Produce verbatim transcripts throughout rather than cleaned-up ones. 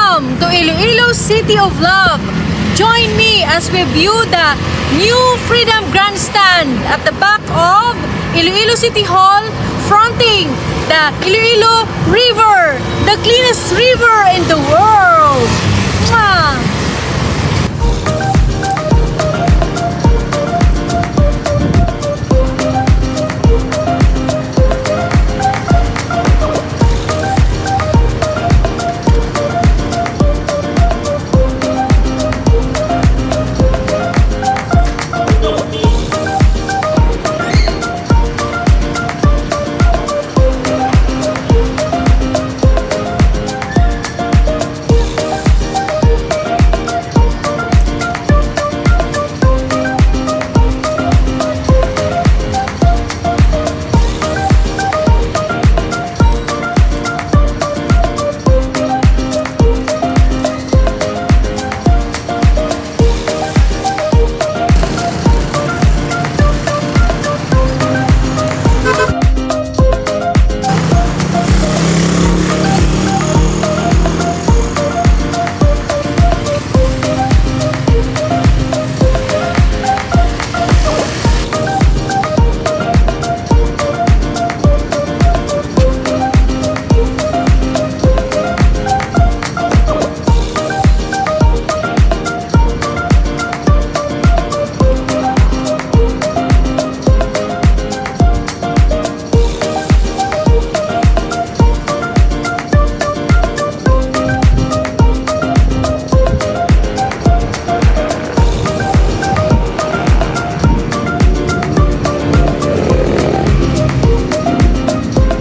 Welcome to Iloilo City of Love. Join me as we view the new Freedom Grandstand at the back of Iloilo City Hall, fronting the Iloilo River, the cleanest river in the world. Mwah!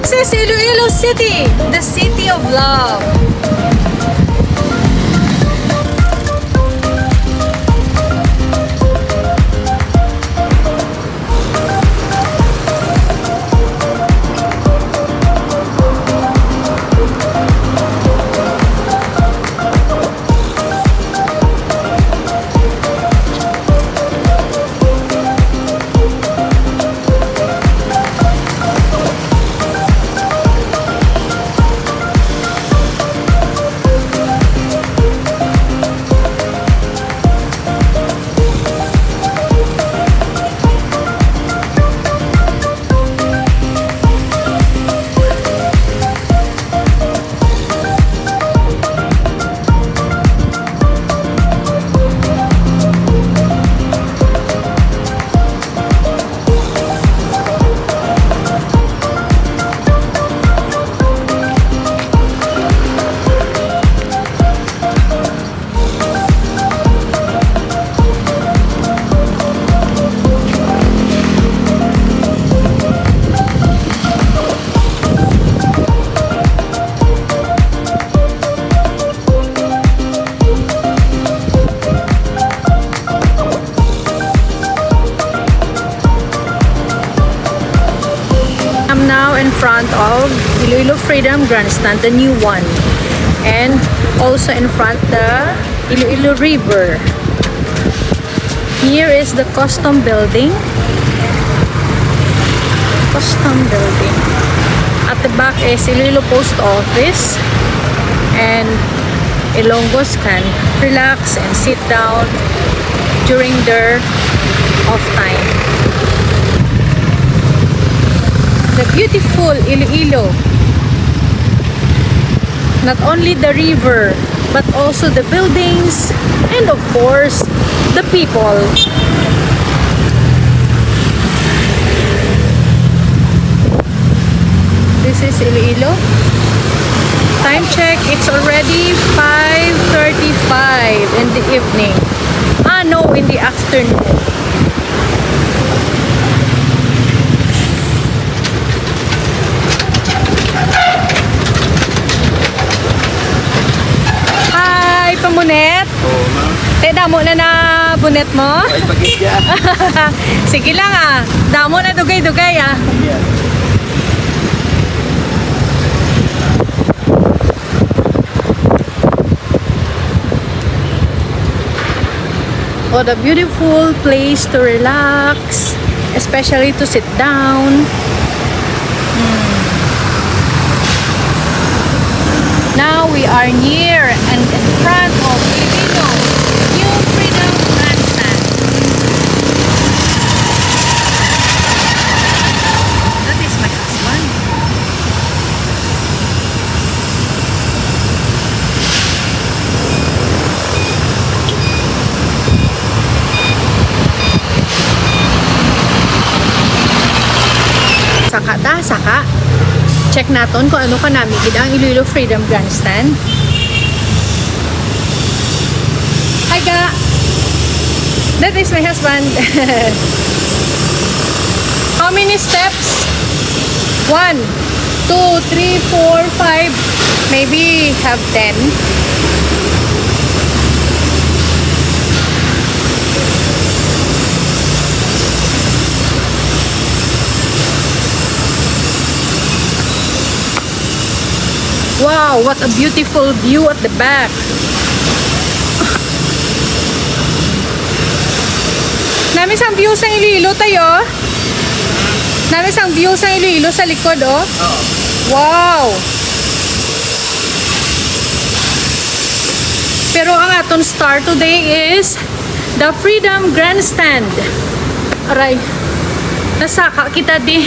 This is Iloilo City, the city of love. I'm now in front of Iloilo Freedom Grandstand, the new one, and also in front the Iloilo River. Here is the custom building. Custom building. At the back is Iloilo Post Office, and Ilonggos can relax and sit down during their off time. The beautiful Iloilo. Not only the river, but also the buildings, and of course, the people. This is Iloilo. Time check, it's already five thirty-five in the evening. Ah, no, in the afternoon. Hi, pamunet. Oo, ma'am. Te, damo na na bunet mo? Ay, pagkisya. Sige lang, ah. Damo na dugay-dugay, ah. Yeah. What a beautiful place to relax, especially to sit down. Hmm. Now we are near and in Ha? Check naton kung ano kanami gid ang Iloilo Freedom Grandstand. Hi, ga. That is my husband. How many steps? One, two, three, four, five. Maybe have ten. Wow, what a beautiful view at the back. Nami sang view sang Iloilo tayo. Nami sang view sang Iloilo sa likod, oh. Oo. Wow. Pero ang aton star today is the Freedom Grandstand. Aray, nasaka kita di.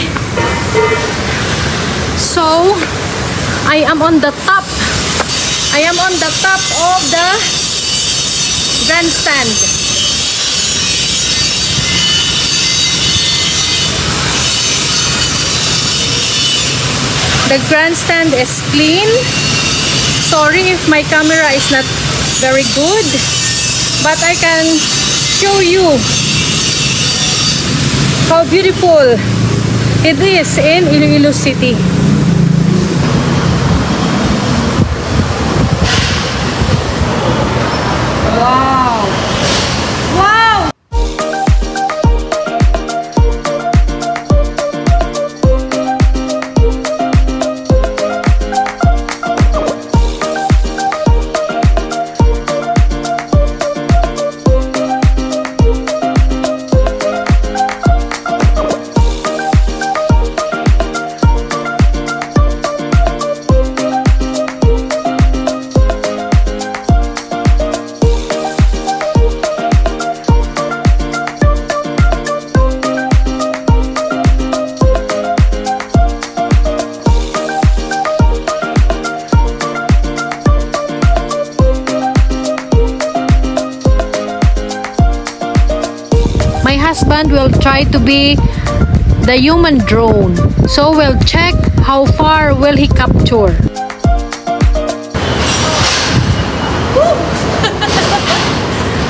So, I am on the top. I am on the top of the grandstand. The grandstand is clean. Sorry if my camera is not very good, but I can show you how beautiful it is in Iloilo City. Wow! Wow! My husband will try to be the human drone. So we'll check how far will he capture.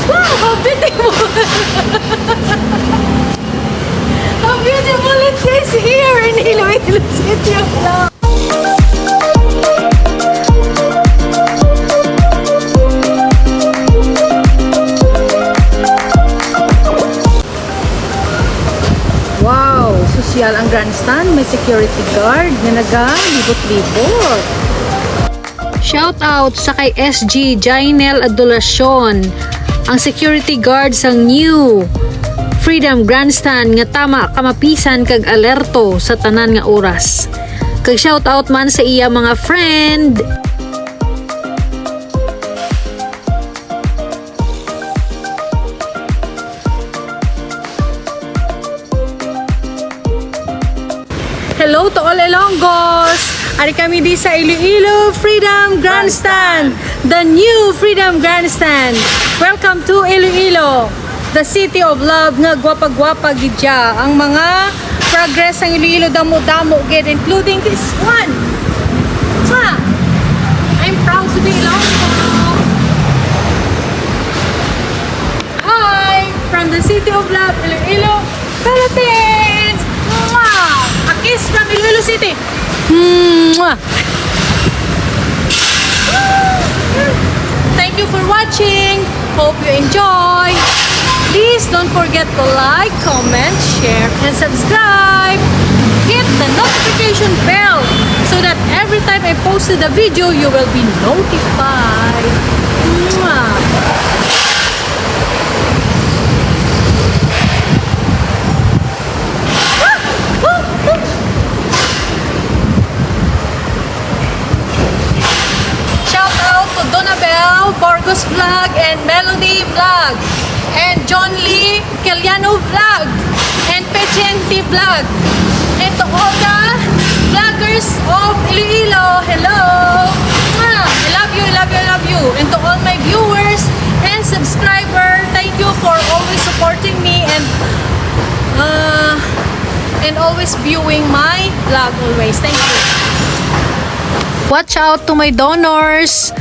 Wow, how beautiful! How beautiful it is here in Iloilo City of Love! Wow! Sosyal ang grandstand. May security guard nga nagalibot-libot. Shout out sa kay S G Jainel Adulacion, ang security guard sang new Freedom Grandstand, nga tama kamapisan kag alerto sa tanan nga oras. Kag shout out man sa iya mga friend. Hello to all Ilonggos! Ari kami di sa Iloilo Freedom Grandstand, the new Freedom Grandstand. Welcome to Iloilo, the city of love, nga gwapa-gwapa gid siya. Ang mga progress sang Iloilo, damo-damo gid, including this one. Mwah! I'm proud to be Ilonggo. Hi! From the city of love, Iloilo, Philippines! Mwah! A kiss from Iloilo City! Mwah! Thank you for watching! Hope you enjoy! Please don't forget to like, comment, share, and subscribe! Hit the notification bell so that every time I posted a video, you will be notified! Mwah! Shout out to Donabel Burgos Vlog and Melody Vlog and John Lee Keliano Vlog and Pechenti Vlog, and to all the vloggers of Iloilo, hello! Mwah! I love you, I love you, I love you. And to all my viewers and subscriber, thank you for always supporting me and, uh, and always viewing my vlog always. Thank you. Watch out to my donors.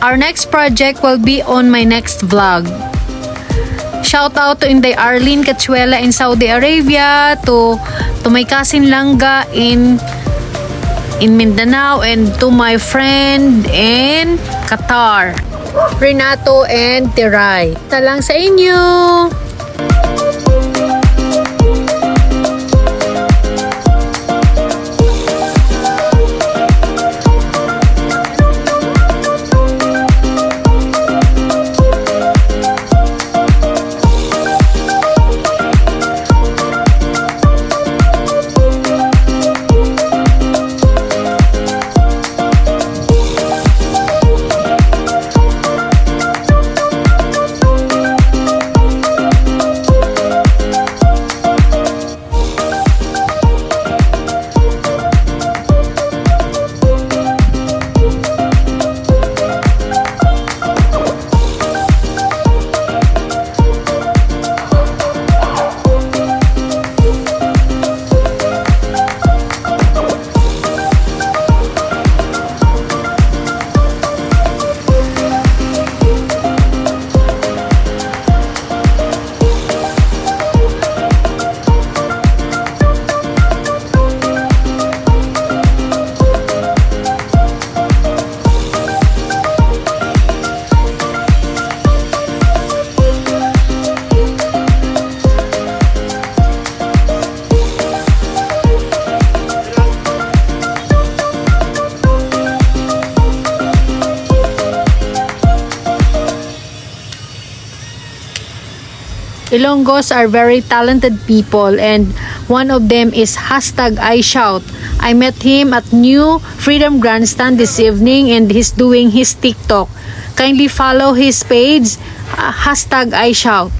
Our next project will be on my next vlog. Shout out to Inday Arlene Cachuela in Saudi Arabia, to, to my cousin Langga in, in Mindanao, and to my friend in Qatar, Renato and Tiray. Talang sa inyo! Ilonggos are very talented people, and one of them is hashtag I Shout. I met him at New Freedom Grandstand this evening, and he's doing his TikTok. Kindly follow his page, uh, hashtag I Shout.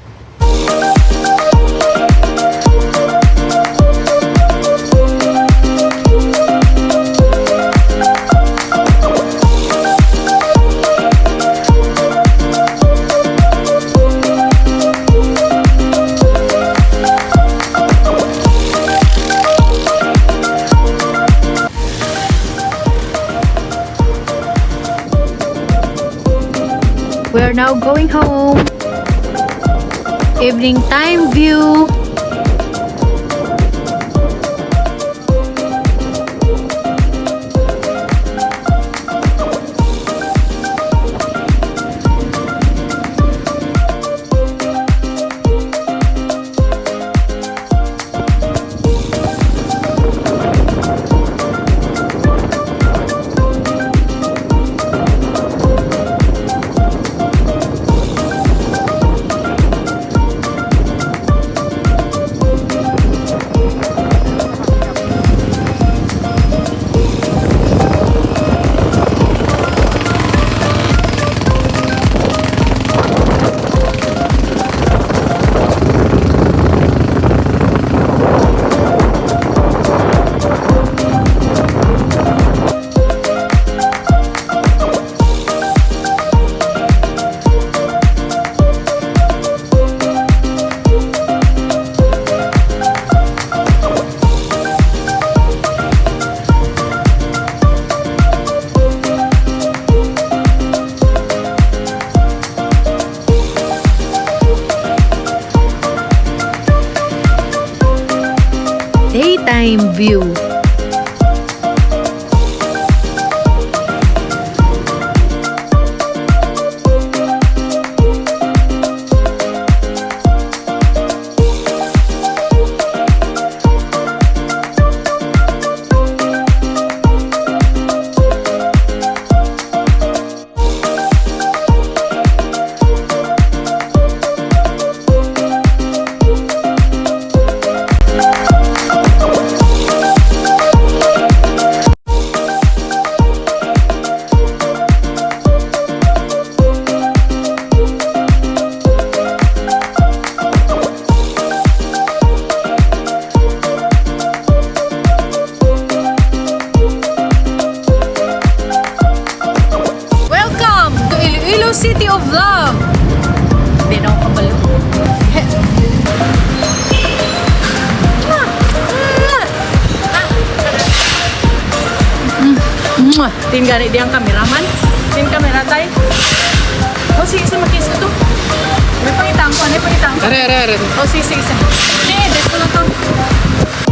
We are now going home. Evening time view. Daytime view. Tin gani di ang cameraman. Tin camera, tay. O, sige, sige, makis to. May pangitang ko, may pangitang ko. Are, are, are. O, sige, sige, sige. Hindi, dito na to.